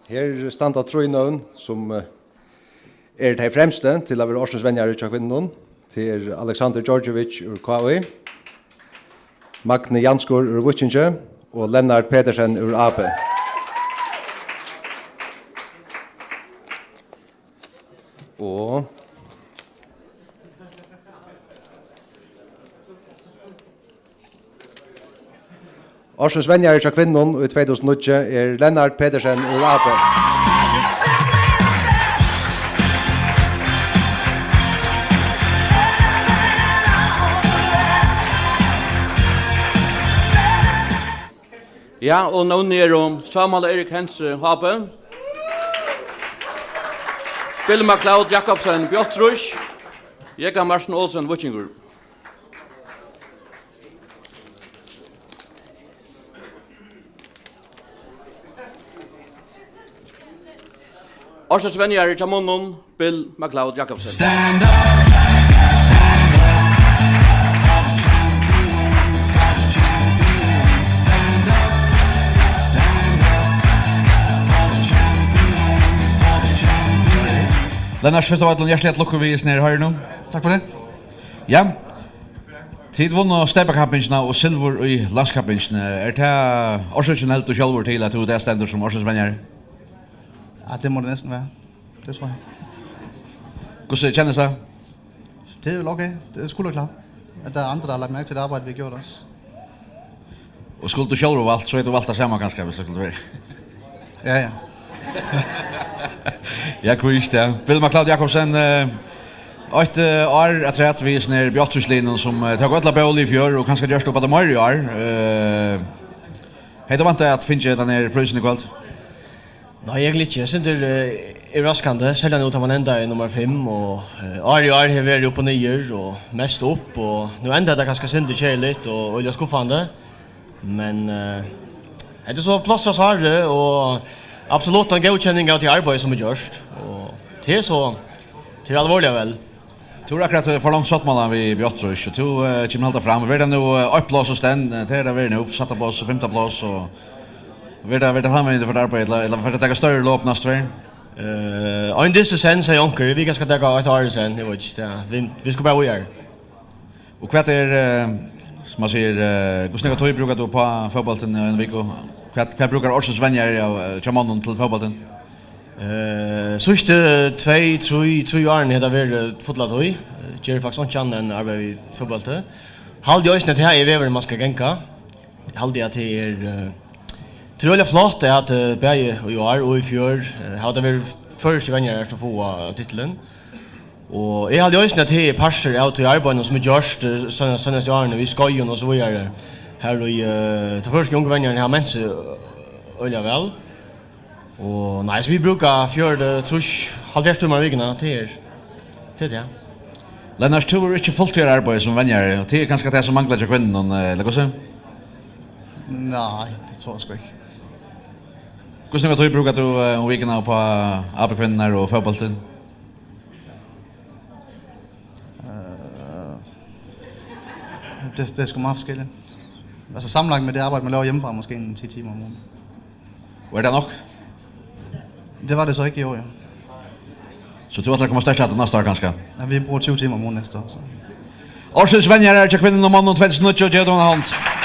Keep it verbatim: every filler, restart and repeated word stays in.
Her standa trý nøvn, sum, eh, eru tey fremstu til at vera ársins venjari hjá kvinnunum. Tað er Alexander Djordjevic úr K I, Magni Janskur úr Víkingi og Lennart Petersen úr A B. Og ársins venjari hjá kvinnum í tvey túsund og níggju er Lennart Petersen úr A B. Ja, og nøvnini eru Sámal Erik Hentze, H B, Bill MacLeod Jacobsen, Bjottrús, Jekan Martin Olsen, Víkingur. Ársins venjari hjá monnum, Bill MacLeod Jacobsen. Stand up, stand up for the champions, for the champions. Stand up, stand up for the champions, for the champions. Lennart, fyrst av øllum, hjartaliga til lukku við hesum her heiðrinum. Takk fyri. Ja. Tit vunnu steypakappingina og silvur í landskappingini. Er tað orsøkin, heldur tú, sjálvur til, at tú í dag stendur sum ársins venjari? Ja, det må det næsten være. Det tror jeg. Hvussu kennist tað? Det er vel okay. Det er skulderklap. At der er andre, der har lagt mærke til det arbejde, vi har gjort også. Og skuldi tú sjálvur valt, so hevði tú valt tað sama kanska, viss tað skuldi verið. Ja, ja. Ja, hví ikki tað? Bill MacLeod Jacobsen, eh, eitt, eh, ár afturat við hesum her Bjottrúsliðnum, sum, eh, tók øll á bóli í fjør og kanska gjørt upp á tað meira í ár. Eh, hevði tú væntað at fingið hendan her prísin í kvøld? Nei, egentliga ikki. Eg syntes, eh, er raskandi, serliga nú tá man endar í nummar fimm, og, eh, ár í ár hevur verið upp og niður, og mest upp, og nú endar tað kanska sindur keðiligt og øgiliga skuffandi. Men, eh, hetta er so pláss á sárið, og absolutt ein góðkenning av tí arbeiði sum er gjørt. Og tað er so, tað er álvarsliga væl. Tú hevur akkurát, eh, forlangt sáttmálan við Bjottrús, og tú, eh, kemur halda fram. Verður tað nú, eh, eitt pláss og stendur, eh, tað er tað verið nú, sætta pláss og fimta pláss, og verður tað, verður tað tann vegin tú fert at arbeiða, ella, ella fert tú at taka størri lop næstu ferð? Eh, ein dystur senn, segði onkur, vit kanska taka eitt ár í senn, eg veit ikki, tað, vit, vit skulu bara víðari. Og hvat er, eh, sum man sigur, eh, hvussu nógva tíð brúkar tú upp á fótbóltin í eini viku? Hvat, hvat brúkar ársins venjari av, eh, hjá monnum til fótbóltin? Eh, síðstu tvey, trý, trý árini hevur tað verið fulla tíð. Eh, geri faktiskt einki annað enn arbeiði við fótbólti. Haldi eisini, at tað er vegurin, man skal ganga. Eg haldi, at tað er, eh, tað er øgiliga flott, at, eh, bæði í ár og í fjør, eh, hava tað verið føroyskir venjarar, sum fáa titulin. Og eg haldi eisini, at tað er partur av tí arbeiðinum, sum er gjørt, eh, seinastu, seinastu árini við skeiðum og so víðari, har í, eh, teir føroysku ungu venjararnir hava ment seg, eh, øgiliga væl. Og nei, so vit brúka fjøruti, trýss, hálvfjerðs tímar um vikuna, tað er, tað er tað. Lennart, tú hevur ikki fulltíðararbeiði sum venjari, og tað er kanska tað, sum manglar hjá kvinnunum, eh, ella hvussu? Nei, tað trúgvi eg ikki. Hvussu nógva tíð brúkar tú, eh, um vikuna upp á A B-kvinnurnar og fótbóltin? Eh, det, det er sgu meget forskelligt. Altså, sammenlagt med det arbejde, man laver hjemmefra, måske en ti timer om ugen. Og er tað nokk? Det var det så ikke i år, ja. So tú ætlar at koma sterkt aftur næsta ár, kanska? Ja, vi bruger tyve timer om ugen næste år, så. Ársins venjarar hjá kvinnum og monnum tvey túsund og níggju, gev teimum eina hond.